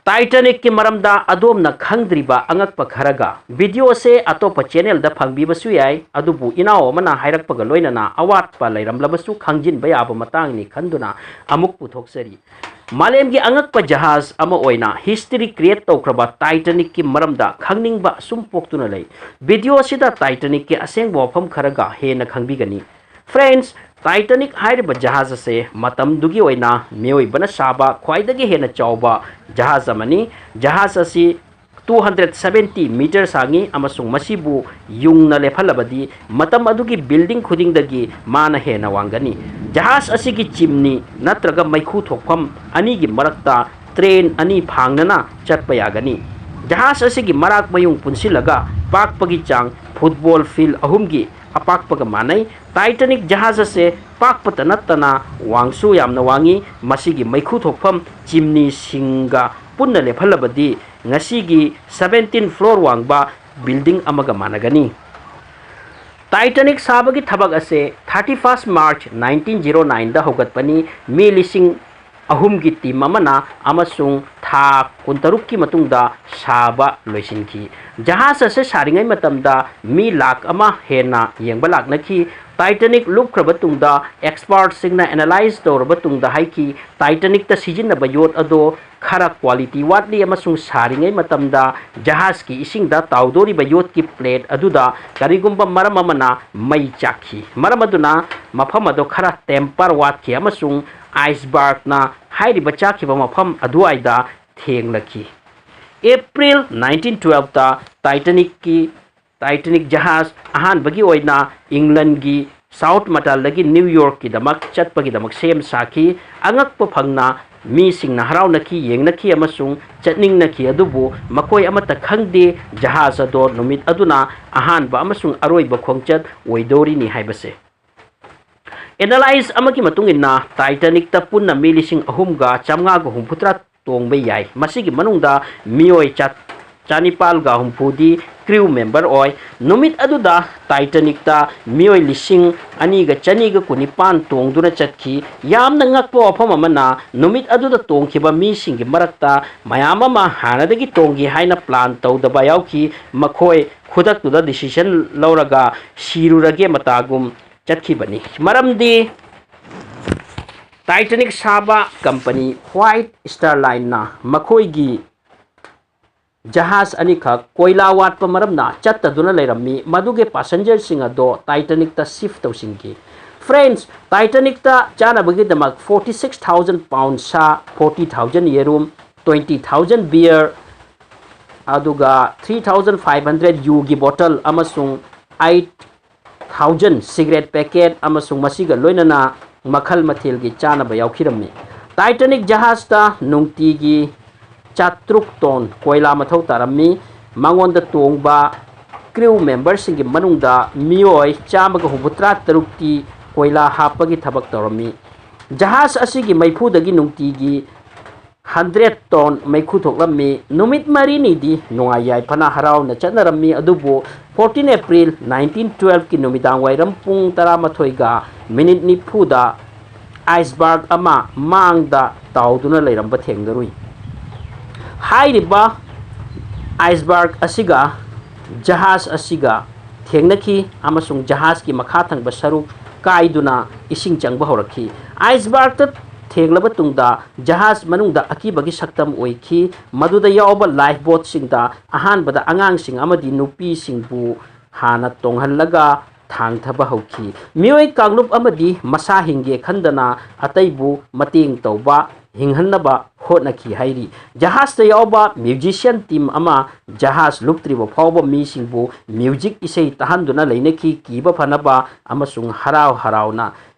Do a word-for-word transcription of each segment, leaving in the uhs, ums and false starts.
ꯇꯥꯏꯇꯥꯅꯤꯛꯀꯤ ꯃꯔꯝꯗ ꯑꯗꯣꯝꯅ ꯈꯪꯗ꯭ꯔꯤꯕ ꯑꯉꯛꯄ ꯈꯔꯒ꯫ ꯚꯤꯗꯤꯑꯣꯁꯦ ꯑꯇꯣꯞꯄ ꯆꯦꯅꯦꯜꯗ ꯐꯪꯕꯤꯕꯁꯨ ꯌꯥꯏ, ꯑꯗꯨꯕꯨ ꯏꯅꯥꯎ ꯑꯃꯅ ꯍꯥꯏꯔꯛꯄꯒ ꯂꯣꯏꯅꯅ ꯑꯋꯥꯠꯄ ꯂꯩꯔꯝꯂꯕꯁꯨ ꯈꯪꯖꯤꯟꯕ ꯌꯥꯕ ꯃꯇꯥꯡꯅꯤ ꯈꯟꯗꯨꯅ ꯑꯃꯨꯛ ꯄꯨꯊꯣꯛꯆꯔꯤ꯫ ꯃꯥꯂꯦꯝꯒꯤ ꯑꯉꯛꯄ ꯖꯍꯥꯖ ꯑꯃ ꯑꯣꯏꯅ ꯍꯤꯁꯇ꯭ꯔꯤ ꯀ꯭ꯔꯤꯌꯦꯠ ꯇꯧꯈ꯭ꯔꯕ ꯇꯥꯏꯇꯥꯅꯤꯛꯀꯤ ꯃꯔꯝꯗ ꯈꯪꯅꯤꯡꯕ ꯁꯨꯝ ꯄꯣꯛꯇꯨꯅ ꯂꯩ꯫ ꯚꯤꯗꯤꯑꯣ ꯑꯁꯤꯗ ꯇꯥꯏꯇꯥꯅꯤꯛꯀꯤ ꯑꯁꯦꯡꯕ ꯋꯥꯐꯝ ꯈꯔꯒ ꯍꯦꯟꯅ ꯈꯪꯕꯤꯒꯅꯤ꯫ ꯐ꯭ꯔꯦꯟꯁ, ꯇꯥꯏꯇꯥꯅꯤꯛ ꯍꯥꯏꯔꯤꯕ ꯖꯍꯥꯖ ꯑꯁꯦ ꯃꯇꯝꯗꯨꯒꯤ ꯑꯣꯏꯅ ꯃꯤꯑꯣꯏꯕꯅ ꯁꯥꯕ ꯈ꯭ꯋꯥꯏꯗꯒꯤ ꯍꯦꯟꯅ ꯆꯥꯎꯕ ꯖꯍꯥꯖ ꯑꯃꯅꯤ꯫ ꯖꯍꯥꯖ ꯑꯁꯤ two hundred seventy meter ꯁꯥꯡꯉꯤ ꯑꯃꯁꯨꯡ ꯃꯁꯤꯕꯨ ꯌꯨꯡꯅ ꯂꯦꯞꯍꯜꯂꯕꯗꯤ ꯃꯇꯝ ꯑꯗꯨꯒꯤ ꯕꯤꯜꯗꯤꯡ ꯈꯨꯗꯤꯡꯗꯒꯤ ꯃꯥꯅ ꯍꯦꯟꯅ ꯋꯥꯡꯒꯅꯤ꯫ ꯖꯍꯥꯖ ꯑꯁꯤꯒꯤ ꯆꯤꯝꯅꯤ ꯅꯠꯇ꯭ꯔꯒ ꯃꯩꯈꯨ ꯊꯣꯛꯐꯝ ꯑꯅꯤꯒꯤ ꯃꯔꯛꯇ ꯇ꯭ꯔꯦꯟ ꯑꯅꯤ ꯐꯥꯡꯅꯅ ꯆꯠꯄ ꯌꯥꯒꯅꯤ꯫ ꯖꯍꯥꯖ ꯑꯁꯤꯒꯤ ꯃꯔꯥꯛ ꯃꯌꯨꯡ ꯄꯨꯟꯁꯤꯜꯂꯒ ꯄꯥꯛꯄꯒꯤ ꯆꯥꯡ ꯐꯨꯠꯕꯣꯜ ꯐꯤꯜ ꯑꯍꯨꯝꯒꯤ ꯑꯄꯥꯛꯄꯒ ꯃꯥꯟꯅꯩ꯫ ꯇꯥꯏꯇꯥꯅꯤꯛ ꯖꯍꯥꯖ ꯑꯁꯦ ꯄꯥꯛꯄꯇ ꯅꯠꯇꯅ ꯋꯥꯡꯁꯨ ꯌꯥꯝꯅ ꯋꯥꯡꯉꯤ꯫ ꯃꯁꯤꯒꯤ ꯃꯩꯈꯨ ꯊꯣꯛꯐꯝ ꯆꯤꯝꯅꯤꯁꯤꯡꯒ ꯄꯨꯟꯅ ꯂꯦꯞꯍꯜꯂꯕꯗꯤ ꯉꯁꯤꯒꯤ seventeen floor ꯋꯥꯡꯕ ꯕꯤꯜꯗꯤꯡ ꯑꯃꯒ ꯃꯥꯟꯅꯒꯅꯤ꯫ ꯇꯥꯏꯇꯥꯅꯤꯛ ꯁꯥꯕꯒꯤ ꯊꯕꯛ ꯑꯁꯦ thirty first March nineteen zero nineꯗ ꯍꯧꯒꯠꯄꯅꯤ꯫ ꯃꯤ ꯂꯤꯁꯤꯡ ꯑꯍꯨꯝꯒꯤ ꯇꯤꯝ ꯑꯃꯅ ꯑꯃꯁꯨꯡ ꯊꯥ ꯀꯨꯟꯇꯔꯨꯛꯀꯤ ꯃꯇꯨꯡꯗ ꯁꯥꯕ ꯂꯣꯏꯁꯤꯟꯈꯤ꯫ ꯖꯍꯥꯖ ꯑꯁꯤ ꯁꯥꯔꯤꯉꯩ ꯃꯇꯝꯗ ꯃꯤ ꯂꯥꯈ ꯑꯃ ꯍꯦꯟꯅ ꯌꯦꯡꯕ ꯂꯥꯛꯅꯈꯤ꯫ ꯇꯥꯏꯇꯥꯅꯤꯛ ꯂꯨꯞꯈ꯭ꯔꯕ ꯇꯨꯡꯗ ꯑꯦꯛꯁꯄꯥꯔꯠꯁꯤꯡꯅ ꯑꯦꯅꯥꯂꯥꯏꯖ ꯇꯧꯔꯕ ꯇꯨꯡꯗ ꯍꯥꯏꯈꯤ, ꯇꯥꯏꯇꯥꯅꯤꯛꯇ ꯁꯤꯖꯤꯟꯅꯕ ꯌꯣꯠ ꯑꯗꯣ ꯈꯔ ꯀ꯭ꯋꯥꯂꯤꯇꯤ ꯋꯥꯠꯂꯤ ꯑꯃꯁꯨꯡ ꯁꯥꯔꯤꯉꯩ ꯃꯇꯝꯗ ꯖꯍꯥꯖꯀꯤ ꯏꯁꯤꯡꯗ ꯇꯥꯎꯗꯣꯔꯤꯕ ꯌꯣꯠꯀꯤ ꯄ꯭ꯂꯦꯠ ꯑꯗꯨꯗ ꯀꯔꯤꯒꯨꯝꯕ ꯃꯔꯝ ꯑꯃꯅ ꯃꯩ ꯆꯥꯛꯈꯤ꯫ ꯃꯔꯝ ꯑꯗꯨꯅ ꯃꯐꯝ ꯑꯗꯨ ꯈꯔ ꯇꯦꯝꯄꯔ ꯋꯥꯠꯈꯤ ꯑꯃꯁꯨꯡ ꯑꯥꯏꯁꯕꯔꯒꯅ ꯍꯥꯏꯔꯤꯕ ꯆꯥꯛꯈꯤꯕ ꯃꯐꯝ ꯑꯗꯨꯋꯥꯏꯗ ꯊꯦꯡꯂꯛꯈꯤ꯫ ꯑꯦꯄ꯭ꯔꯤꯜ nineteen twelveꯇ ꯇꯥꯏꯇꯥꯅꯤꯛꯀꯤ ꯇꯥꯏꯇꯥꯅꯤꯛ ꯖꯍꯥꯖ ꯑꯍꯥꯟꯕꯒꯤ ꯑꯣꯏꯅ ꯏꯪꯂꯟꯒꯤ ꯁꯥꯎꯠ ꯃꯇꯥꯜꯗꯒꯤ ꯅ꯭ꯌꯨ ꯌꯣꯔꯛꯀꯤꯗꯃꯛ ꯆꯠꯄꯒꯤꯗꯃꯛ ꯁꯦꯝ ꯁꯥꯈꯤ꯫ ꯑꯉꯛꯄ ꯐꯪꯅ ꯃꯤꯁꯤꯡꯅ ꯍꯔꯥꯎꯅꯈꯤ, ꯌꯦꯡꯅꯈꯤ ꯑꯃꯁꯨꯡ ꯆꯠꯅꯤꯡꯅꯈꯤ, ꯑꯗꯨꯕꯨ ꯃꯈꯣꯏ ꯑꯃꯠꯇ ꯈꯪꯗꯦ ꯖꯍꯥꯖ ꯑꯗꯣ ꯅꯨꯃꯤꯠ ꯑꯗꯨꯅ ꯑꯍꯥꯟꯕ ꯑꯃꯁꯨꯡ ꯑꯔꯣꯏꯕ ꯈꯣꯡꯆꯠ ꯑꯣꯏꯗꯧꯔꯤꯅꯤ ꯍꯥꯏꯕꯁꯦ꯫ ꯑꯦꯅꯥꯂꯥꯏꯁ ꯑꯃꯒꯤ ꯃꯇꯨꯡ ꯏꯟꯅ ꯇꯥꯏꯇꯥꯅꯤꯛꯇ ꯄꯨꯟꯅ ꯃꯤ ꯂꯤꯁꯤꯡ ꯑꯍꯨꯝꯒ ꯆꯥꯝꯃꯉꯥꯒ ꯍꯨꯝꯐꯨꯇꯔꯥ ꯇꯣꯡꯕ ꯌꯥꯏ꯫ ꯃꯁꯤꯒꯤ ꯃꯅꯨꯡꯗ ꯃꯤꯑꯣꯏ ꯆꯥ-, ꯆꯅꯤꯄꯥꯜꯒ ꯍꯨꯝꯐꯨꯗꯤ crew member ꯑꯣꯏ꯫ ꯅꯨꯃꯤꯠ ꯑꯗꯨꯗ Titanicꯇ ꯃꯤꯑꯣꯏ ꯂꯤꯁꯤꯡ ꯑꯅꯤꯒ ꯆꯅꯤꯒ ꯀꯨꯟꯅꯤꯄꯥꯟ ꯇꯣꯡꯗꯨꯅ ꯆꯠꯈꯤ꯫ ꯌꯥꯝꯅ ꯉꯛꯄ ꯋꯥꯐꯝ ꯑꯃꯅ, ꯅꯨꯃꯤꯠ ꯑꯗꯨꯗ ꯇꯣꯡꯈꯤꯕ ꯃꯤꯁꯤꯡꯒꯤ ꯃꯔꯛꯇ ꯃꯌꯥꯝ ꯑꯃ ꯍꯥꯟꯅꯗꯒꯤ ꯇꯣꯡꯒꯦ ꯍꯥꯏꯅ plan ꯇꯧꯗꯕ ꯌꯥꯎꯈꯤ꯫ ꯃꯈꯣꯏ ꯈꯨꯗꯛꯇꯨꯗ decision ꯂꯧꯔꯒ ꯁꯤꯔꯨꯔꯒꯦ ꯃꯇꯥꯒꯨꯝ ꯆꯠꯈꯤꯕꯅꯤ꯫ ꯃꯔꯝꯗꯤ Titanic ꯁꯥꯕ company White Star Lineꯅ ꯃꯈꯣꯏꯒꯤ ꯖꯍꯥꯖ ꯑꯅꯤꯈꯛ ꯀꯣꯏꯂꯥ ꯋꯥꯠꯄ ꯃꯔꯝꯅ ꯆꯠꯇꯗꯨꯅ ꯂꯩꯔꯝꯃꯤ꯫ ꯃꯗꯨꯒꯤ passengerꯁꯤꯡ ꯑꯗꯣ Titanicꯇ shift ꯇꯧꯁꯤꯟꯈꯤ꯫ Friends, Titanicꯇ ꯆꯥꯅꯕꯒꯤꯗꯃꯛ forty six thousand pound ꯁꯥ, forty thousand ꯌꯦꯔꯨꯝ, twenty thousand beer, ꯑꯗꯨꯒ three thousand five hundred ꯌꯨꯒꯤ bottle ꯑꯃꯁꯨꯡ eight thousand cigarette packet ꯑꯃꯁꯨꯡ ꯃꯁꯤꯒ ꯂꯣꯏꯅꯅ ꯃꯈꯜ ꯃꯊꯦꯜꯒꯤ ꯆꯥꯅꯕ ꯌꯥꯎꯈꯤꯔꯝꯃꯤ꯫ Titanic ꯖꯍꯥꯖꯇ ꯅꯨꯡꯇꯤꯒꯤ ꯆꯥꯇ꯭ꯔꯨꯛ ton ꯀꯣꯏꯂꯥ ꯃꯊꯧ ꯇꯥꯔꯝꯃꯤ꯫ ꯃꯉꯣꯟꯗ ꯇꯣꯡꯕ crew memberꯁꯤꯡꯒꯤ ꯃꯅꯨꯡꯗ ꯃꯤꯑꯣꯏ ꯆꯥꯝꯃꯒ ꯍꯨꯝꯐꯨꯇꯔꯥ ꯇꯔꯨꯛꯇꯤ ꯀꯣꯏꯂꯥ ꯍꯥꯞꯄꯒꯤ ꯊꯕꯛ ꯇꯧꯔꯝꯃꯤ꯫ ꯖꯍꯥꯖ ꯑꯁꯤꯒꯤ ꯃꯩꯐꯨꯗꯒꯤ ꯅꯨꯡꯇꯤꯒꯤ hundred ton ꯃꯩꯈꯨ ꯊꯣꯛꯂꯝꯃꯤ꯫ ꯅꯨꯃꯤꯠ ꯃꯔꯤꯅꯤꯗꯤ ꯅꯨꯡꯉꯥꯏ ꯌꯥꯏꯐꯅ ꯍꯔꯥꯎꯅ ꯆꯠꯅꯔꯝꯃꯤ, ꯑꯗꯨꯕꯨ fourteen April nineteen twelveꯀꯤ ꯅꯨꯃꯤꯗꯥꯡ ꯋꯥꯏꯔꯝ ꯄꯨꯡ ꯇꯔꯥꯃꯥꯊꯣꯏꯒ minute ꯅꯤꯐꯨꯗ iceberg ꯑꯃ ꯃꯥꯡꯗ ꯇꯥꯎꯗꯨꯅ ꯂꯩꯔꯝꯕ ꯊꯦꯡꯅꯔꯨꯏ꯫ ꯍꯥꯏꯔꯤꯕ iceberg ꯑꯁꯤꯒ ꯖꯍꯥꯖ ꯑꯁꯤꯒ ꯊꯦꯡꯅꯈꯤ ꯑꯃꯁꯨꯡ ꯖꯍꯥꯖꯀꯤ ꯃꯈꯥ ꯊꯪꯕ ꯁꯔꯨꯛ ꯀꯥꯏꯗꯨꯅ ꯏꯁꯤꯡ ꯆꯪꯕ ꯍꯧꯔꯛꯈꯤ꯫ Icebergꯇ ꯊꯦꯡꯂꯕ ꯇꯨꯡꯗ ꯖꯍꯥꯖ ꯃꯅꯨꯡꯗ ꯑꯀꯤꯕꯒꯤ ꯁꯛꯇꯝ ꯑꯣꯏꯈꯤ꯫ ꯃꯗꯨꯗ ꯌꯥꯎꯕ lifeboatꯁꯤꯡꯗ ꯑꯍꯥꯟꯕꯗ ꯑꯉꯥꯡꯁꯤꯡ ꯑꯃꯗꯤ ꯅꯨꯄꯤꯁꯤꯡꯕꯨ ꯍꯥꯟꯅ ꯇꯣꯡꯍꯜꯂꯒ ꯊꯥꯡꯊꯕ ꯍꯧꯈꯤ꯫ ꯃꯤꯑꯣꯏ ꯀꯥꯡꯂꯨꯞ ꯑꯃꯗꯤ ꯃꯁꯥ ꯍꯤꯡꯒꯦ ꯈꯟꯗꯅ ꯑꯇꯩꯕꯨ ꯃꯇꯦꯡ ꯇꯧꯕ, ꯍꯤꯡꯍꯟꯅꯕ ꯍꯣꯠꯅꯈꯤ ꯍꯥꯏꯔꯤ꯫ ꯖꯍꯥꯖꯇ ꯌꯥꯎꯕ musician team ꯑꯃ ꯖꯍꯥꯖ ꯂꯨꯞꯇ꯭ꯔꯤꯕ ꯐꯥꯎꯕ ꯃꯤꯁꯤꯡꯕꯨ music ꯏꯁꯩ ꯇꯥꯍꯟꯗꯨꯅ ꯂꯩꯅꯈꯤ, ꯀꯤꯕ ꯐꯅꯕ ꯑꯃꯁꯨꯡ ꯍꯔꯥꯎ ꯍꯔꯥꯎꯅ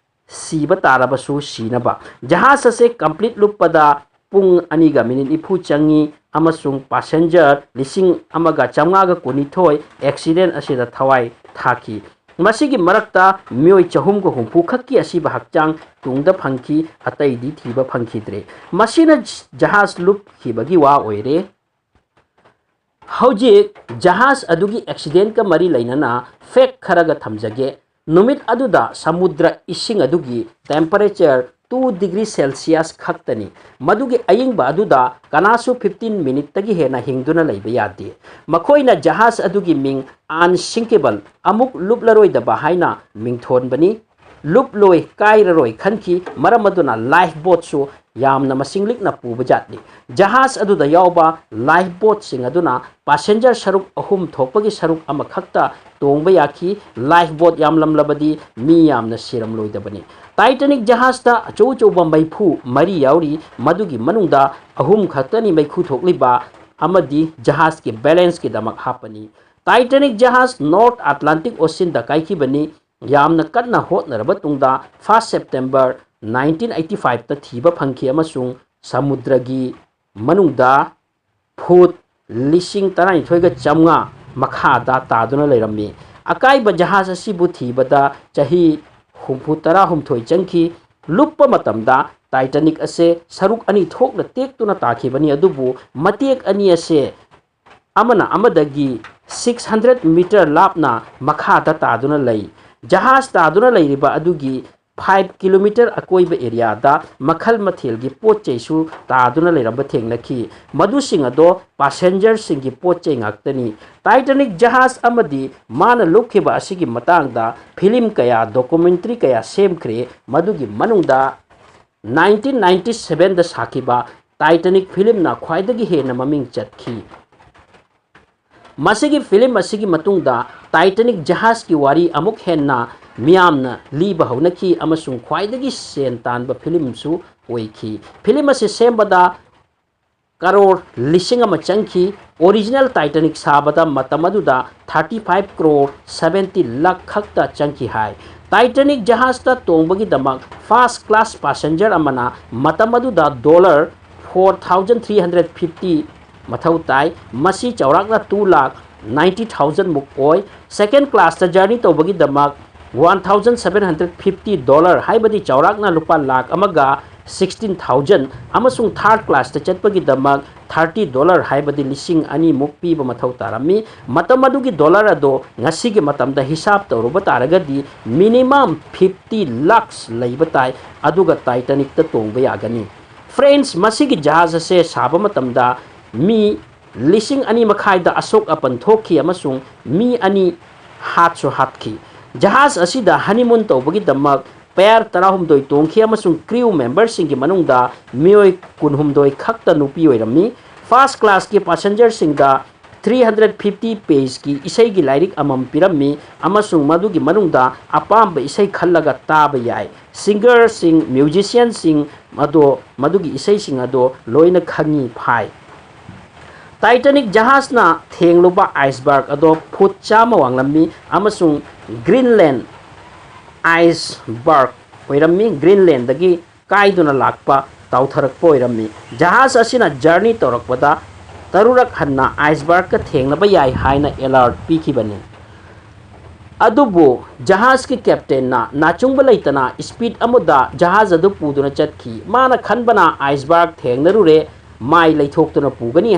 ꯁꯤꯕ ꯇꯥꯔꯕꯁꯨ ꯁꯤꯅꯕ꯫ ꯖꯍꯥꯖ ꯑꯁꯤ complete ꯂꯨꯞꯄꯗ ꯄꯨꯡ ꯑꯅꯤꯒ minute ꯅꯤꯐꯨ ꯆꯪꯉꯤ ꯑꯃꯁꯨꯡ passenger ꯂꯤꯁꯤꯡ ꯑꯃꯒ ꯆꯥꯝꯃꯉꯥꯒ ꯀꯨꯟꯅꯤꯊꯣꯏ accident ꯑꯁꯤꯗ ꯊꯋꯥꯏ ꯊꯥꯈꯤ꯫ ꯃꯁꯤꯒꯤ ꯃꯔꯛꯇ ꯃꯤꯑꯣꯏ ꯆꯍꯨꯝꯒ ꯍꯨꯝꯐꯨ ꯈꯛꯀꯤ ꯑꯁꯤꯕ ꯍꯛꯆꯥꯡ ꯇꯨꯡꯗ ꯐꯪꯈꯤ, ꯑꯇꯩꯗꯤ ꯊꯤꯕ ꯐꯪꯈꯤꯗ꯭ꯔꯦ꯫ ꯃꯁꯤꯅ ꯖꯍꯥꯖ ꯂꯨꯞꯈꯤꯕꯒꯤ ꯋꯥ ꯑꯣꯏꯔꯦ꯫ ꯍꯧꯖꯤꯛ ꯖꯍꯥꯖ ꯑꯗꯨꯒꯤ ꯑꯦꯛꯁꯤꯗꯦꯟꯀ ꯃꯔꯤ ꯂꯩꯅꯅ ꯐꯦꯛ ꯈꯔꯒ ꯊꯝꯖꯒꯦ꯫ ꯅꯨꯃꯤꯠ ꯑꯗꯨꯗ ꯁꯃꯨꯗ꯭ꯔ ꯏꯁꯤꯡ ꯑꯗꯨꯒꯤ ꯇꯦꯝꯄꯔꯦꯆꯔ two degree Celsius ꯈꯛꯇꯅꯤ꯫ ꯃꯗꯨꯒꯤ ꯑꯏꯪꯕ ꯑꯗꯨꯗ ꯀꯅꯥꯁꯨ fifteen ꯃꯤꯅꯤꯠꯇꯒꯤ ꯍꯦꯟꯅ ꯍꯤꯡꯗꯨꯅ ꯂꯩꯕ ꯌꯥꯗꯦ꯫ ꯃꯈꯣꯏꯅ ꯖꯍꯥꯖ ꯑꯗꯨꯒꯤ ꯃꯤꯡ ꯑꯟꯁꯤꯡꯀꯦꯕꯜ, ꯑꯃꯨꯛ ꯂꯨꯞꯂꯔꯣꯏꯗꯕ ꯍꯥꯏꯅ ꯃꯤꯡꯊꯣꯟꯕꯅꯤ꯫ ꯂꯨꯞꯂꯣꯏ ꯀꯥꯏꯔꯔꯣꯏ ꯈꯟꯈꯤ, ꯃꯔꯝ ꯑꯗꯨꯅ ꯂꯥꯏꯐ ꯕꯣꯠꯁꯨ ꯌꯥꯝꯅ ꯃꯁꯤꯡ ꯂꯤꯛꯅ ꯄꯨꯕ ꯖꯥꯠꯅꯤ꯫ ꯖꯍꯥꯖ ꯑꯗꯨꯗ ꯌꯥꯎꯕ ꯂꯥꯏꯐ ꯕꯣꯠꯁꯤꯡ ꯑꯗꯨꯅ ꯄꯥꯁꯦꯟꯖꯔ ꯁꯔꯨꯛ ꯑꯍꯨꯝ ꯊꯣꯛꯄꯒꯤ ꯁꯔꯨꯛ ꯑꯃꯈꯛꯇ ꯇꯣꯡꯕ ꯌꯥꯈꯤ꯫ ꯂꯥꯏꯐ ꯕꯣꯠ ꯌꯥꯝꯂꯝꯂꯕꯗꯤ ꯃꯤ ꯌꯥꯝꯅ ꯁꯤꯔꯝꯂꯣꯏꯗꯕꯅꯤ꯫ ꯇꯥꯏꯇꯥꯅꯤꯛ ꯖꯍꯥꯖꯇ ꯑꯆꯧ ꯑꯆꯧꯕ ꯃꯩꯐꯨ ꯃꯔꯤ ꯌꯥꯎꯔꯤ, ꯃꯗꯨꯒꯤ ꯃꯅꯨꯡꯗ ꯑꯍꯨꯝ ꯈꯛꯇꯅꯤ ꯃꯩꯈꯨ ꯊꯣꯛꯂꯤꯕ ꯑꯃꯗꯤ ꯖꯍꯥꯖꯀꯤ ꯕꯦꯂꯦꯟꯁꯀꯤꯗꯃꯛ ꯍꯥꯞꯄꯅꯤ꯫ ꯇꯥꯏꯇꯥꯅꯤꯛ ꯖꯍꯥꯖ ꯅꯣꯔꯠ ꯑꯦꯠꯂꯥꯟꯇꯤꯛ ꯑꯣꯁꯤꯟꯗ ꯀꯥꯏꯈꯤꯕꯅꯤ꯫ ꯌꯥꯝꯅ ꯀꯟꯅ ꯍꯣꯠꯅꯔꯕ ꯇꯨꯡꯗ first September nineteen eighty fiveꯇ ꯊꯤꯕ ꯐꯪꯈꯤ ꯑꯃꯁꯨꯡ ꯁꯃꯨꯗ꯭ꯔꯒꯤ ꯃꯅꯨꯡꯗ ꯐꯨꯠ ꯂꯤꯁꯤꯡ ꯇꯔꯥꯅꯤꯊꯣꯏꯒ ꯆꯥꯝꯃꯉꯥ ꯃꯈꯥꯗ ꯇꯥꯗꯨꯅ ꯂꯩꯔꯝꯃꯤ꯫ ꯑꯀꯥꯏꯕ ꯖꯍꯥꯖ ꯑꯁꯤꯕꯨ ꯊꯤꯕꯗ ꯆꯍꯤ ꯍꯨꯝꯐꯨ ꯇꯔꯥꯍꯨꯝꯊꯣꯏ ꯆꯪꯈꯤ꯫ ꯂꯨꯞꯄ ꯃꯇꯝꯗ ꯇꯥꯏꯇꯥꯅꯤꯛ ꯑꯁꯦ ꯁꯔꯨꯛ ꯑꯅꯤ ꯊꯣꯛꯅ ꯇꯦꯛꯇꯨꯅ ꯇꯥꯈꯤꯕꯅꯤ, ꯑꯗꯨꯕꯨ ꯃꯇꯦꯛ ꯑꯅꯤ ꯑꯁꯦ ꯑꯃꯅ ꯑꯃꯗꯒꯤ six hundred meter ꯂꯥꯞꯅ ꯃꯈꯥꯗ ꯇꯥꯗꯨꯅ ꯂꯩ꯫ ꯖꯍꯥꯖ ꯇꯥꯗꯨꯅ ꯂꯩꯔꯤꯕ ꯑꯗꯨꯒꯤ five kilometer ꯑꯀꯣꯏꯕ ꯑꯦꯔꯤꯌꯥꯗ ꯃꯈꯜ ꯃꯊꯦꯜꯒꯤ ꯄꯣꯠ ꯆꯩꯁꯨ ꯇꯥꯗꯨꯅ ꯂꯩꯔꯝꯕ ꯊꯦꯡꯅꯈꯤ꯫ ꯃꯗꯨꯁꯤꯡ ꯑꯗꯣ ꯄꯥꯁꯦꯟꯖꯔꯁꯤꯡꯒꯤ ꯄꯣꯠ ꯆꯩ ꯉꯥꯛꯇꯅꯤ꯫ ꯇꯥꯏꯇꯥꯅꯤꯛ ꯖꯍꯥꯖ ꯑꯃꯗꯤ ꯃꯥꯅ ꯂꯨꯞꯈꯤꯕ ꯑꯁꯤꯒꯤ ꯃꯇꯥꯡꯗ ꯐꯤꯂꯝ ꯀꯌꯥ, ꯗꯣꯀꯨꯃꯦꯟꯇꯔꯤ ꯀꯌꯥ ꯁꯦꯝꯈ꯭ꯔꯦ꯫ ꯃꯗꯨꯒꯤ ꯃꯅꯨꯡꯗ nineteen ninety sevenꯗ ꯁꯥꯈꯤꯕ ꯇꯥꯏꯇꯥꯅꯤꯛ ꯐꯤꯂꯝꯅ ꯈ꯭ꯋꯥꯏꯗꯒꯤ ꯍꯦꯟꯅ ꯃꯃꯤꯡ ꯆꯠꯈꯤ꯫ ꯃꯁꯤꯒꯤ ꯐꯤꯂꯝ ꯑꯁꯤꯒꯤ ꯃꯇꯨꯡꯗ ꯇꯥꯏꯇꯥꯅꯤꯛ ꯖꯍꯥꯖꯀꯤ ꯋꯥꯔꯤ ꯑꯃꯨꯛ ꯍꯦꯟꯅ ꯃꯤꯌꯥꯝꯅ ꯂꯤꯕ ꯍꯧꯅꯈꯤ ꯑꯃꯁꯨꯡ ꯈ꯭ꯋꯥꯏꯗꯒꯤ ꯁꯦꯟ ꯇꯥꯟꯕ ꯐꯤꯂꯝꯁꯨ ꯑꯣꯏꯈꯤ꯫ ꯐꯤꯂꯝ ꯑꯁꯤ ꯁꯦꯝꯕꯗ ꯀꯔꯣꯔ ꯂꯤꯁꯤꯡ ꯑꯃ ꯆꯪꯈꯤ꯫ ꯑꯣꯔꯤꯖꯤꯅꯦꯜ ꯇꯥꯏꯇꯥꯅꯤꯛ ꯁꯥꯕꯗ ꯃꯇꯝ ꯑꯗꯨꯗ thirty five crore seventy lakh ꯈꯛꯇ ꯆꯪꯈꯤ ꯍꯥꯏ꯫ ꯇꯥꯏꯇꯥꯅꯤꯛ ꯖꯍꯥꯖꯇ ꯇꯣꯡꯕꯒꯤꯗꯃꯛ first class passenger ꯑꯃꯅ ꯃꯇꯝ ꯑꯗꯨꯗ dollar four thousand three hundred fifty ꯃꯊꯧ ꯇꯥꯏ꯫ ꯃꯁꯤ ꯆꯥꯎꯔꯥꯛꯅ two lakh ninety thousand ꯃꯨꯛ ꯑꯣꯏ꯫ Second classꯇ journey ꯇꯧꯕꯒꯤꯗꯃꯛ one thousand seven hundred fifty dollar, ꯍꯥꯏꯕꯗꯤ ꯆꯥꯎꯔꯥꯛꯅ ꯂꯨꯄꯥ ꯂꯥꯈ ꯑꯃꯒ sixteen thousand, ꯑꯃꯁꯨꯡ ꯊꯥꯔꯠ ꯀ꯭ꯂꯥꯁꯇ ꯆꯠꯄꯒꯤꯗꯃꯛ thirty dollar, ꯍꯥꯏꯕꯗꯤ ꯂꯤꯁꯤꯡ ꯑꯅꯤꯃꯨꯛ ꯄꯤꯕ ꯃꯊꯧ ꯇꯥꯔꯝꯃꯤ꯫ ꯃꯇꯝ ꯑꯗꯨꯒꯤ ꯗꯣꯂꯔ ꯑꯗꯣ ꯉꯁꯤꯒꯤ ꯃꯇꯝꯗ ꯍꯤꯁꯥꯞ ꯇꯧꯔꯨꯕ ꯇꯥꯔꯒꯗꯤ minimum fifty lakhs ꯂꯩꯕ ꯇꯥꯏ, ꯑꯗꯨꯒ ꯇꯥꯏꯇꯥꯅꯤꯛꯇ ꯇꯣꯡꯕ ꯌꯥꯒꯅꯤ꯫ ꯐ꯭ꯔꯦꯟꯁ, ꯃꯁꯤꯒꯤ ꯖꯍꯥꯖ ꯑꯁꯦ ꯁꯥꯕ ꯃꯇꯝꯗ ꯃꯤ ꯂꯤꯁꯤꯡ ꯑꯅꯤ ꯃꯈꯥꯏꯗ ꯑꯁꯣꯛ ꯑꯄꯟ ꯊꯣꯛꯈꯤ ꯑꯃꯁꯨꯡ ꯃꯤ ꯑꯅꯤ ꯍꯥꯠꯁꯨ ꯍꯥꯠꯈꯤ꯫ ꯖꯍꯥꯖ ꯑꯁꯤꯗ ꯍꯅꯤꯃꯨꯟ ꯇꯧꯕꯒꯤꯗꯃꯛ ꯄꯦꯌꯔ ꯇꯔꯥꯍꯨꯝꯗꯣꯏ ꯇꯣꯡꯈꯤ ꯑꯃꯁꯨꯡ ꯀ꯭ꯔꯤꯎ ꯃꯦꯝꯕꯔꯁꯤꯡꯒꯤ ꯃꯅꯨꯡꯗ ꯃꯤꯑꯣꯏ ꯀꯨꯟꯍꯨꯝꯗꯣꯏ ꯈꯛꯇ ꯅꯨꯄꯤ ꯑꯣꯏꯔꯝꯃꯤ꯫ ꯐꯥꯔꯁ ꯀ꯭ꯂꯥꯁꯀꯤ ꯄꯥꯁꯦꯟꯖꯔꯁꯤꯡꯗ three hundred fifty pageꯀꯤ ꯏꯁꯩꯒꯤ ꯂꯥꯏꯔꯤꯛ ꯑꯃꯃꯝ ꯄꯤꯔꯝꯃꯤ ꯑꯃꯁꯨꯡ ꯃꯗꯨꯒꯤ ꯃꯅꯨꯡꯗ ꯑꯄꯥꯝꯕ ꯏꯁꯩ ꯈꯜꯂꯒ ꯇꯥꯕ ꯌꯥꯏ꯫ ꯁꯤꯡꯒꯔꯁꯤꯡ, ꯃ꯭ꯌꯨꯖꯤꯁꯤꯌꯟꯁꯤꯡ ꯑꯗꯣ, ꯃꯗꯨꯒꯤ ꯏꯁꯩꯁꯤꯡ ꯑꯗꯣ ꯂꯣꯏꯅ ꯈꯪꯉꯤ ꯐꯥꯏ꯫ ꯇꯥꯏꯇꯥꯅꯤꯛ ꯖꯍꯥꯖꯅ ꯊꯦꯡꯂꯨꯕ ꯑꯥꯏꯁꯕꯔꯒ ꯑꯗꯣ ꯐꯨꯠ ꯆꯥꯝꯃ ꯋꯥꯡꯂꯝꯃꯤ ꯑꯃꯁꯨꯡ ꯒ꯭ꯔꯤꯟꯂꯦꯟ ꯑꯥꯏꯁꯕꯔꯒ ꯑꯣꯏꯔꯝꯃꯤ꯫ ꯒ꯭ꯔꯤꯟꯂꯦꯟꯗꯒꯤ ꯀꯥꯏꯗꯨꯅ ꯂꯥꯛꯄ ꯇꯥꯎꯊꯔꯛꯄ ꯑꯣꯏꯔꯝꯃꯤ꯫ ꯖꯍꯥꯖ ꯑꯁꯤꯅ ꯖꯔꯅꯤ ꯇꯧꯔꯛꯄꯗ ꯇꯔꯨꯔꯛ ꯍꯟꯅ ꯑꯥꯏꯁꯕꯔꯒꯀ ꯊꯦꯡꯅꯕ ꯌꯥꯏ ꯍꯥꯏꯅ ꯑꯦꯂꯔꯠ ꯄꯤꯈꯤꯕꯅꯤ꯫ ꯑꯗꯨꯕꯨ ꯖꯍꯥꯖꯀꯤ ꯀꯦꯞꯇꯦꯟꯅ ꯅꯥꯆꯨꯡꯕ ꯂꯩꯇꯅ ꯁ꯭ꯄꯤꯗ ꯑꯃꯗ ꯖꯍꯥꯖ ꯑꯗꯨ ꯄꯨꯗꯨꯅ ꯆꯠꯈꯤ꯫ ꯃꯥꯅ ꯈꯟꯕꯅ ꯑꯥꯏꯁꯕꯔꯒ ꯊꯦꯡꯅꯔꯨꯔꯦ, ꯃꯥꯏ ꯂꯩꯊꯣꯛꯇꯨꯅ ꯄꯨꯒꯅꯤ,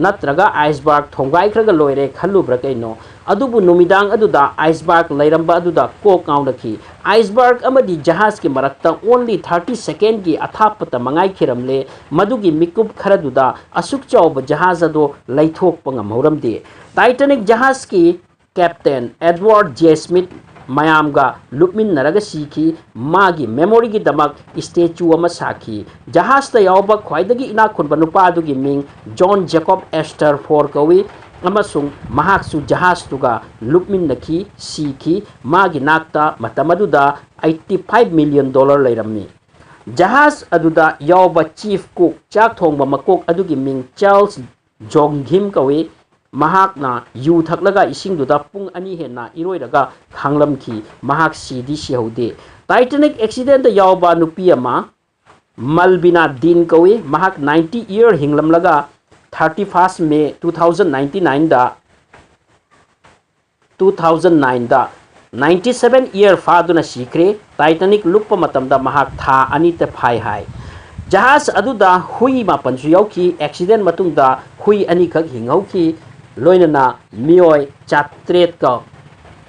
ꯅꯠꯇ꯭ꯔꯒ ꯑꯥꯏꯁꯕꯔꯒ ꯊꯣꯡꯒꯥꯏꯈ꯭ꯔꯒ ꯂꯣꯏꯔꯦ ꯈꯜꯂꯨꯕ꯭ꯔꯥ ꯀꯩꯅꯣ? ꯑꯗꯨꯕꯨ ꯅꯨꯃꯤꯗꯥꯡ ꯑꯗꯨꯗ ꯑꯥꯏꯁꯕꯔꯒ ꯂꯩꯔꯝꯕ ꯑꯗꯨꯗ ꯀꯣꯛ ꯉꯥꯎꯅꯈꯤ꯫ ꯑꯥꯏꯁꯕꯔꯒ ꯑꯃꯗꯤ ꯖꯍꯥꯖꯀꯤ ꯃꯔꯛꯇ only thirty secondꯀꯤ ꯑꯊꯥꯞꯄꯇ ꯃꯉꯥꯏꯈꯤꯔꯝꯂꯦ꯫ ꯃꯗꯨꯒꯤ ꯃꯤꯀꯨꯞ ꯈꯔꯗꯨꯗ ꯑꯁꯨꯛ ꯆꯥꯎꯕ ꯖꯍꯥꯖ ꯑꯗꯨ ꯂꯩꯊꯣꯛꯄ ꯉꯝꯍꯧꯔꯝꯗꯦ꯫ ꯇꯥꯏꯇꯥꯅꯤꯛ ꯖꯍꯥꯖꯀꯤ ꯀꯦꯞꯇꯦꯟ ꯑꯦꯗꯋꯥꯔꯗ ꯖꯦ ꯁ꯭ꯃꯤꯊ ꯃꯌꯥꯝꯒ ꯂꯨꯞꯃꯤꯟꯅꯔꯒ ꯁꯤꯈꯤ꯫ ꯃꯥꯒꯤ ꯃꯦꯃꯣꯔꯤꯒꯤꯗꯃꯛ ꯁ꯭ꯇꯦꯆꯨ ꯑꯃ ꯁꯥꯈꯤ꯫ ꯖꯍꯥꯖꯇ ꯌꯥꯎꯕ ꯈ꯭ꯋꯥꯏꯗꯒꯤ ꯏꯅꯥꯛ ꯈꯨꯟꯕ ꯅꯨꯄꯥ ꯑꯗꯨꯒꯤ ꯃꯤꯡ ꯖꯣꯟ ꯖꯦꯀꯣꯕ ꯑꯦꯁꯇꯔ ꯐꯣꯔ ꯀꯧꯏ, ꯑꯃꯁꯨꯡ ꯃꯍꯥꯛꯁꯨ ꯖꯍꯥꯖꯇꯨꯒ ꯂꯨꯞꯃꯤꯟꯅꯈꯤ, ꯁꯤꯈꯤ꯫ ꯃꯥꯒꯤ ꯅꯥꯛꯇ ꯃꯇꯝ ꯑꯗꯨꯗ eighty five million dollar ꯂꯩꯔꯝꯃꯤ꯫ ꯖꯍꯥꯖ ꯑꯗꯨꯗ ꯌꯥꯎꯕ ꯆꯤꯐ ꯀꯨꯛ, ꯆꯥꯛ ꯊꯣꯡꯕ ꯃꯀꯣꯛ ꯑꯗꯨꯒꯤ ꯃꯤꯡ ꯆꯥꯔꯜꯁ ꯖꯣꯡꯒꯤꯝ ꯀꯧꯏ꯫ ꯃꯍꯥꯛꯅ ꯌꯨ ꯊꯛꯂꯒ ꯏꯁꯤꯡꯗꯨꯗ ꯄꯨꯡ ꯑꯅꯤ ꯍꯦꯟꯅ ꯏꯔꯣꯏꯔꯒ ꯈꯥꯡꯂꯝꯈꯤ꯫ ꯃꯍꯥꯛ ꯁꯤꯗꯤ ꯁꯤꯍꯧꯗꯦ꯫ ꯇꯥꯏꯇꯥꯅꯤꯛ ꯑꯦꯛꯁꯤꯗꯦꯟꯗ ꯌꯥꯎꯕ ꯅꯨꯄꯤ ꯑꯃ, ꯃꯜꯕꯤꯅꯥ ꯗꯤꯟ ꯀꯧꯏ꯫ ꯃꯍꯥꯛ ninety year ꯍꯤꯡꯂꯝꯂꯒ thirty first May two thousand ninety nineꯗ two thousand nineꯗ ninety seven year ꯐꯥꯗꯨꯅ ꯁꯤꯈ꯭ꯔꯦ꯫ Titanic ꯂꯨꯞꯄ ꯃꯇꯝꯗ ꯃꯍꯥꯛ ꯊꯥ ꯑꯅꯤꯇ ꯐꯥꯏ ꯍꯥꯏ꯫ ꯖꯍꯥꯖ ꯑꯗꯨꯗ ꯍꯨꯏ ꯃꯥꯄꯟꯁꯨ ꯌꯥꯎꯈꯤ꯫ Accident ꯃꯇꯨꯡꯗ ꯍꯨꯏ ꯑꯅꯤꯈꯛ ꯍꯤꯡꯍꯧꯈꯤ, ꯂꯣꯏꯅꯅ ꯃꯤꯑꯣꯏ ꯆꯥꯇ꯭ꯔꯦꯠꯀ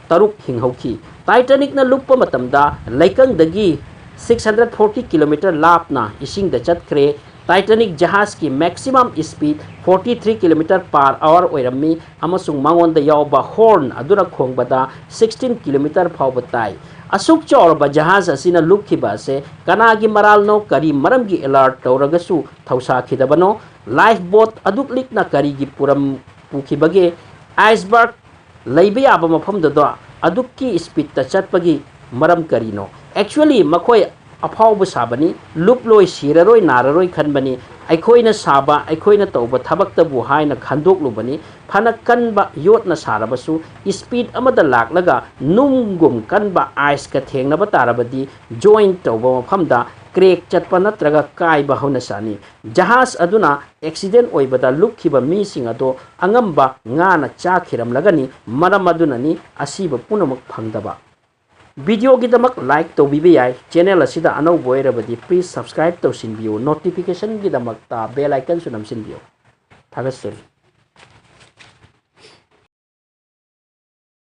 ꯇꯔꯨꯛ ꯍꯤꯡꯍꯧꯈꯤ꯫ Titanicꯅ ꯂꯨꯞꯄ ꯃꯇꯝꯗ ꯂꯩꯀꯪꯗꯒꯤ six hundred forty kilometer ꯂꯥꯞꯅ ꯏꯁꯤꯡꯗ ꯆꯠꯈ꯭ꯔꯦ꯫ Titanic ꯖꯍꯥꯖꯀꯤ maximum speed forty three kilometer per hour ꯑꯣꯏꯔꯝꯃꯤ ꯑꯃꯁꯨꯡ ꯃꯉꯣꯟꯗ ꯌꯥꯎꯕ horn ꯑꯗꯨꯅ ꯈꯣꯡꯕꯗ sixteen kilometer ꯐꯥꯎꯕ ꯇꯥꯏ꯫ ꯑꯁꯨꯛ ꯆꯥꯎꯔꯕ ꯖꯍꯥꯖ ꯑꯁꯤꯅ ꯂꯨꯞꯈꯤꯕ ꯑꯁꯦ ꯀꯅꯥꯒꯤ ꯃꯔꯥꯜꯅꯣ, ꯀꯔꯤ ꯃꯔꯝꯒꯤ alert ꯇꯧꯔꯒꯁꯨ ꯊꯧꯁꯥꯈꯤꯗꯕꯅꯣ, lifeboat ꯑꯗꯨꯛ ꯂꯤꯛꯅ ꯀꯔꯤꯒꯤ ꯄꯨꯔꯝ ꯄꯨꯈꯤꯕꯒꯦ, iceberg ꯂꯩꯕ ꯌꯥꯕ ꯃꯐꯝꯗꯨꯗ ꯑꯗꯨꯛꯀꯤ speedꯇ ꯆꯠꯄꯒꯤ ꯃꯔꯝ ꯀꯔꯤꯅꯣ? Actually ꯃꯈꯣꯏ ꯑꯐꯥꯎꯕ ꯁꯥꯕꯅꯤ, ꯂꯨꯞꯂꯣꯏ, ꯁꯤꯔꯔꯣꯏ, ꯅꯥꯔꯔꯣꯏ ꯈꯟꯕꯅꯤ꯫ ꯑꯩꯈꯣꯏꯅ ꯁꯥꯕ, ꯑꯩꯈꯣꯏꯅ ꯇꯧꯕ ꯊꯕꯛꯇꯕꯨ ꯍꯥꯏꯅ ꯈꯟꯗꯣꯛꯂꯨꯕꯅꯤ꯫ ꯐꯅ ꯀꯟꯕ ꯌꯣꯠꯅ ꯁꯥꯔꯕꯁꯨ speed ꯑꯃꯗ ꯂꯥꯛꯂꯒ ꯅꯨꯡꯒꯨꯝ ꯀꯟꯕ iceꯀ ꯊꯦꯡꯅꯕ ꯇꯥꯔꯕꯗꯤ joint ꯇꯧꯕ ꯃꯐꯝꯗ crack ꯆꯠꯄ ꯅꯠꯇ꯭ꯔꯒ ꯀꯥꯏꯕ ꯍꯧꯅꯁꯥꯅꯤ꯫ ꯖꯍꯥꯖ ꯑꯗꯨꯅ accident ꯑꯣꯏꯕꯗ ꯂꯨꯞꯈꯤꯕ ꯃꯤꯁꯤꯡ ꯑꯗꯣ ꯑꯉꯝꯕ ꯉꯥꯅ ꯆꯥꯈꯤꯔꯝꯂꯒꯅꯤ, ꯃꯔꯝ ꯑꯗꯨꯅꯅꯤ ꯑꯁꯤꯕ ꯄꯨꯝꯅꯃꯛ ꯐꯪꯗꯕ꯫ Videoꯒꯤꯗꯃꯛ like ꯇꯧꯕꯤꯕ ꯌꯥꯏ꯫ Channel ꯑꯁꯤꯗ ꯑꯅꯧꯕ ꯑꯣꯏꯔꯕꯗꯤ please subscribe ꯇꯧꯁꯤꯟꯕꯤꯌꯨ, notificationꯒꯤꯗꯃꯛꯇ bell iconꯁꯨ ꯅꯝꯁꯤꯟꯕꯤꯌꯨ꯫ ꯊꯥꯒꯠꯆꯔꯤ꯫